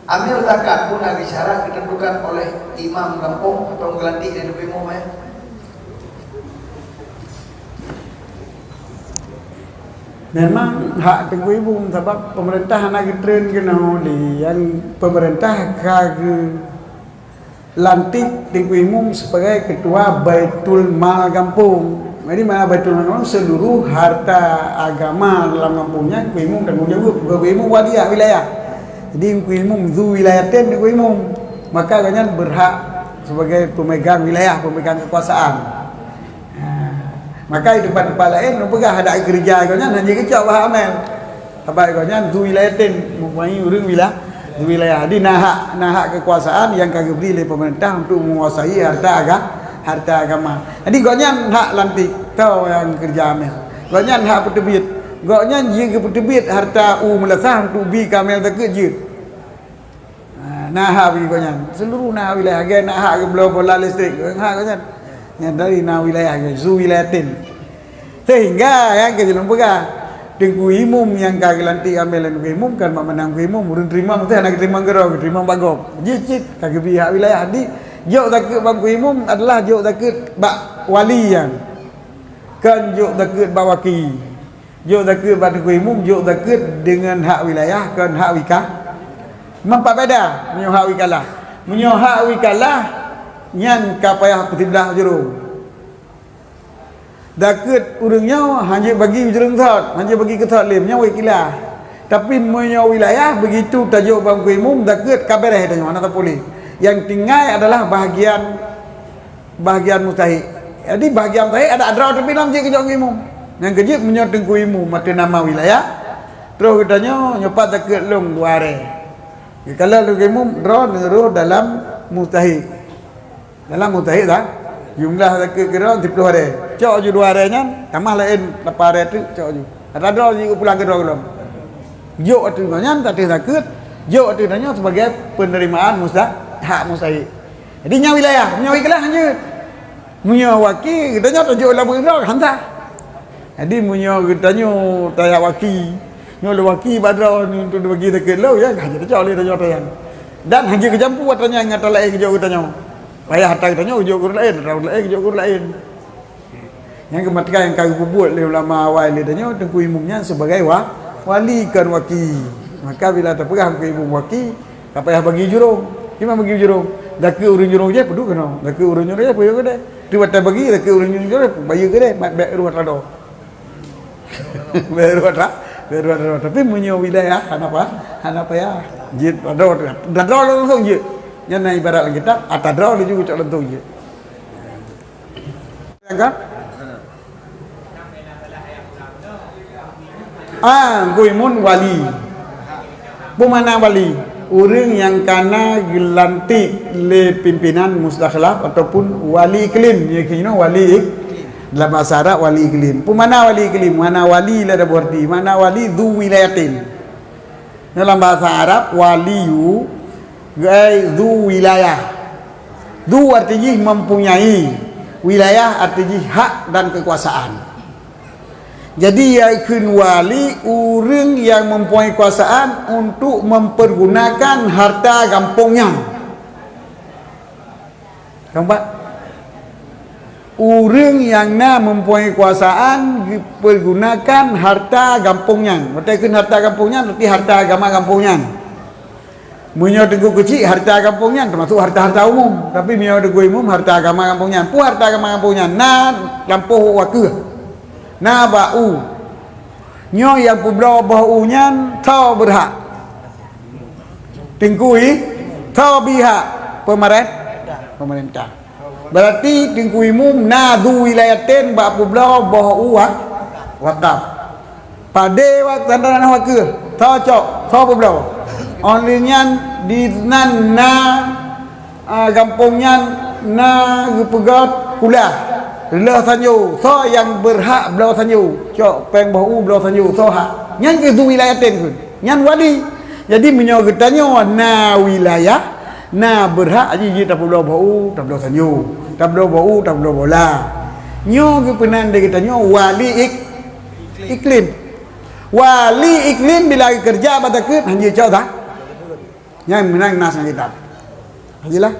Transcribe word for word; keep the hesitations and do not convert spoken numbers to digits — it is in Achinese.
Amil zakat pun ada syarat ditentukan oleh imam gampông atau geulantik dari imum, eh. Memang hak Teungku Imum, sabab pemerintah hana geutreun keunoe lé, nyang pemerintah ka geulantik Teungku Imum sebagai ketua Baitul Mal gampông. Jadi, mana Baitul Mal gampông, seluruh harta agama dalam gampông nyan Teungku Imum tanggong jaweueb, Teungku Imum wali wilayah. Jadi, Teungku Imum zu wilayatin Teungku Imum, maka gobnyan berhak sebagai pemegang wilayah, pemegang kekuasaan. Ha, maka di tempat-tempat laén, ureuëng peugah adak keureuja gobnyan hana geucok bak amel. Sabab gobnyan zu wilayatin, mempunyai ureuëng wila-, zu wilayah. Jadi, na hak, na hak kekuasaan nyang ka geubri lé pemerintah untuk menguasai harta aga-, harta agama. Jadi, gobnyan hak lantik, tau nyang keureuja amel. Gobnyan hak peuteubiet. Gobnyan jeuet geupeuteubiet harta u meulasah untuk bi keu amel zakeuet jeuet. Ha, na hak bagi gobnyan. Seluruh na wilayah, lagée na hak geubloe bola listrik, hak gobnyan. Nyan dari na wilayah, zu wilayatin. Sehingga nyang keu jeuet lôn peugah, Teungku Imum nyang ka geulantik amel lé Teungku Imum kan mak manang Teungku Imum, ureuëng teurimong teuh hana geuteurimong keudroe, geuteurimong bak gob. Jeuet cit ka geubri hak wilayah. Jadi, jok zakeuet bak Teungku Imum adalah jok zakeuet bak wali nyan. Kon jok zakeuet bak waki. Jok zakeuet bak Teungku Imum, jok zakeuet deungon hak wilayah, kon hak wika-, memang pat beda meunyoe hak wikalah. Meunyoe hak wikalah, nyan ka payah peusiblah jurông. Zakeuet ureuëng nyoe hana jeuet bagi jurông thot, hana jeuet bagi keu thot lé, meunyoe wikilah. Tapi meunyoe wilayah, begitu tajok bak Teungku Imum, zakeuet ka beres tanyoe, hana tapuléh. Nyang tinggai adalah bahagian bahagian mustahik. Jadi, bahagian mustahik adak droe tapi lom jeuet keu Teungku Imum. Nyang keu jeuet meunyoe Teungku Imum ateueh nama wilayah, troh geutanyoe nyoe pat zakeuet lôn dua aré. Geukalon Teungku Imum droe neuroh dalam mustahik. Dalam mustahik dah. Jumlah zakeuet keu droe siploh aré. Cok ju dua aré nyan, tamah laén lapan aré teuk cok ju. Ata droe jeuet pulang keu droe gohlom. Jok ateueh nyan ateueh zakeuet, jok ateueh tanyoe sebagai penerimaan musta-, hak mustahik. Jadi, nyan wilayah, meunyoe wilayah hanjeuet. Meunyoe waki, geutanyoe tajok lam droe, han sah. Jadi, meunyoe geutanyoe tajak waki, nyoe lé waki bak droe ni untuk dibagi zakeuet lom, ya, hana tacok lé tanyoe tayang. Dan hana geujampu atra nyan ngon atra laén geujok geutanyoe. Payah atra geutanyoe geujok guru laén, atra guru laén geujok guru laén. Nyang keumatikan nyang ka geupeubuet lé ulama awai lé tanyoe, Teungku Imum nyan sebagai wa-, wali kon waki. Maka bila tapeugah Teungku Imum waki, ka payah bagi jurông. Kiban bagi jurông? Zakeuet ureuëng jurông jih peudeuh keunoe. Zakeuet ureuëng jurông jih peudeuh keudeh. Tu watée bagi zakeuet ureuëng jurông jih, bayeue keudeh, mat bèk ruah tado. Bèk ruah ta-, bèk ruah tado. Tapi meunyoe wilayah, hana apa, hana payah. Jeuet tado, tado langsung jeuet. Nyan na ibarat lam kitab, ata droe laju cok langsung jeuet. Kan? Ah, Teungku Imum wali. Peue makna wali? Ureuëng nyang kana geulantik lé pimpinan mustakhlaf ataupun wali iklim. Ya, keunoe wali ik-, dalam bahasa Arab wali iklim. Peue makna wali iklim? Makna wali lé ada berarti. Makna wali dzu wilayatin. Dalam bahasa Arab, waliyu, ai dzu wilayah. Dzu arti jih mempunyai, wilayah arti jih hak dan kekuasaan. Jadi, ikheun wali ureuëng nyang mempunyai kekuasaan untuk mempergunakan harta gampông nyan. Keempat, ureuëng nyang na mempunyai kekuasaan geupergunakan harta gampông nyan. Watée kheun harta gampông nyan, berarti harta agama gampông nyan. Meunyoe Teungku Keuchik, harta gampông nyan teumasuk harta-harta umum. Tapi meunyoe Teungku Imum, harta agama gampông nyan. Peue harta agama gampông nyan? Na lampôh wakeuh. Na bak u. Nyoe nyang peubloe boh u nyan tho beurhak. Teungku i, tho bihak peumarén-, pemerintah. Berarti Teungku Imum na dzu wilayaten bak peubloe boh u wa-, wakaf. Padé wa-, tanda tanah wakeuh, tho cok, tho peubloe. Óh lheueh nyan di nan na Ah, gampông nyan na geupeugöt kulah. Reuloh sanjo, soe nyang beurhak bloe sanjo? Cok péng boh u bloe sanjo, soe hak? Nyan keuh dzu wilayaten kheun. Nyan wali. Jadi, meunyoe geutanyoe na wilayah, na beurhak jih, jih tapeubloe boh u, tabloe sanjo. Tabloe boh u, tabloe bola. Nyoe geupeunan lé geutanyoe wali ik-, iklim. Wali iklim bila geukeureuja bak zakeuet, hanjeuet cok dah. Nyan meunan nas ngon kitab. Jelas?